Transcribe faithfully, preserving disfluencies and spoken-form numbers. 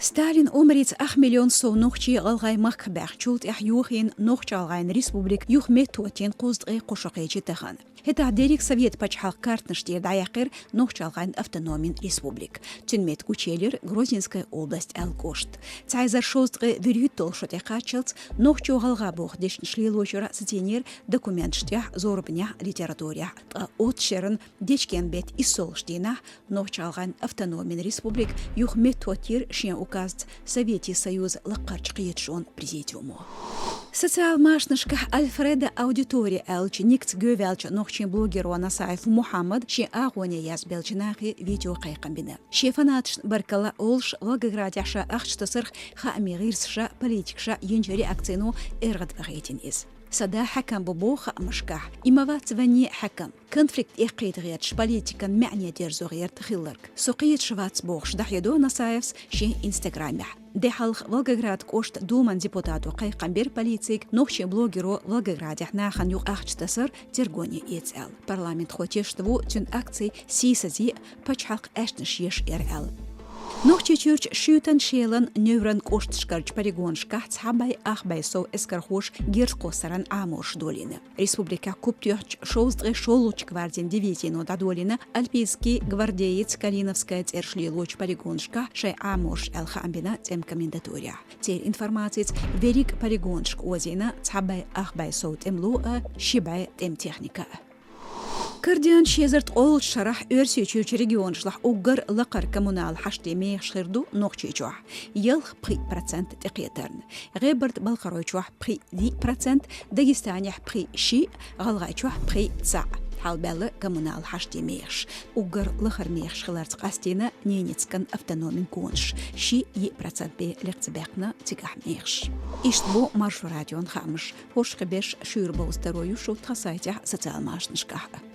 Сталина омрица ах миллион сов нохчий ГӀалгӀай махках баьхначул тӀехьа йохийна Нохч-ГӀалгӀайн республика юха меттахӀоттийна кхузткъеи кхо шо кхаьчача тахан. ХӀетахь деррига совет пачхьалкхан картанаш тӀера дӀаяьккхира Нохч-ГӀалгӀайн автономни республика. Цуьнан метта гучуелира Грозненская область аьлла кӀошт. Цхьа эзар шовзткъе вуьрхӀитталгӀа шо тӀекхаччалц нохчо-гӀалгӀа боху дешнаш лелочуьра сацийнера документаш тӀехь, зорбанехь, литературехь, ткъа оццу шеран дечкен-беттан иссолгӀачу дийнахь Нохч-ГӀалгӀайн автономни республика юха меттахӀоттийра шен указца Советийн Союзан лакхарчу кхеташонан президиумо. Социал-машанашкахь Альфреда Аудитория аьллачу никца гӀеваьллачу нохчийн блогеро Насаев Мухьаммада шен агӀоне язбеллачу нахе видео кхайкхам бина. Шен фанаташна баркалла олуш, Волгоградехь ша ахча тасарх хаамийн гӀирсаша, политикаша йинчу реакцино эргӀад бахийтина иза. Сан да хьаькам бу боху хаамашкахь, и ма вац ванне хьаькам. Конфликт эккхийта гӀерташ, политикан маьӀне дерзо гӀерта хилларг. Со кхеташ вац бохуш, дӀахьедо Насаевс шен Инстаграмехь. Де хьалха Волгоград кӀоштан Думан депутато кхайкхам бира полицига нохчийн блогеро Волгоградехь нахана юкъа ахча тасар тергоне эца аьлла. Парламентхо тешна ву цуьнан акци сийсазе а, пачхьалкхан аьшнаш еш а яра аьлла. Нохчийчуьрчу Шуьйтан, Шелан, Невран кӀошташкарчу полигонашкахь цхьа бӀе ах бӀе сов эскархоша герз кхоссаран Ӏаморш долийна. Республикехь куп тоьхначу шовзткъе шолгӀачу гвардин дивизино дӀадолийна Альпийский гвардеец, Калиновская цӀераш лелочу полигонашкахь шайн Ӏаморш аьлла хаам бина тӀеман комендатурехь. Церан информацица, верриг а полигонашка озийна цхьа бӀе ах бӀе сов тӀемало а, ши бӀе тӀеман техника а. Карадеанчу ши эзар ткъолгӀачу шарахь Оьрсийчуьрчу регионашлахь уггар лакхара коммунал хьаштийн мехаш хир ду Нохчийчохь, ялх пхиъ процент тӀекхетарна, ГӀебарта-Балкхаройчохь пхиъ диъ процент, Дагестанехь пхиъ шиъ, ГӀалгӀайчохь пхиъ цхьаъ. Хьалабаьлла коммунал хьаштийн мехаш. Уггар лахара мехаш хиларца къастийна Ненецкан автономин конаш, шиъ диъ процент бен лекха ца баьккхина цигахь мехаш. Иштта бу Маршо радион хаамаш. ХӀорш кхин берш шуьйра бовза таро ю шун тхан сайтехь, социал-машанашкахь а.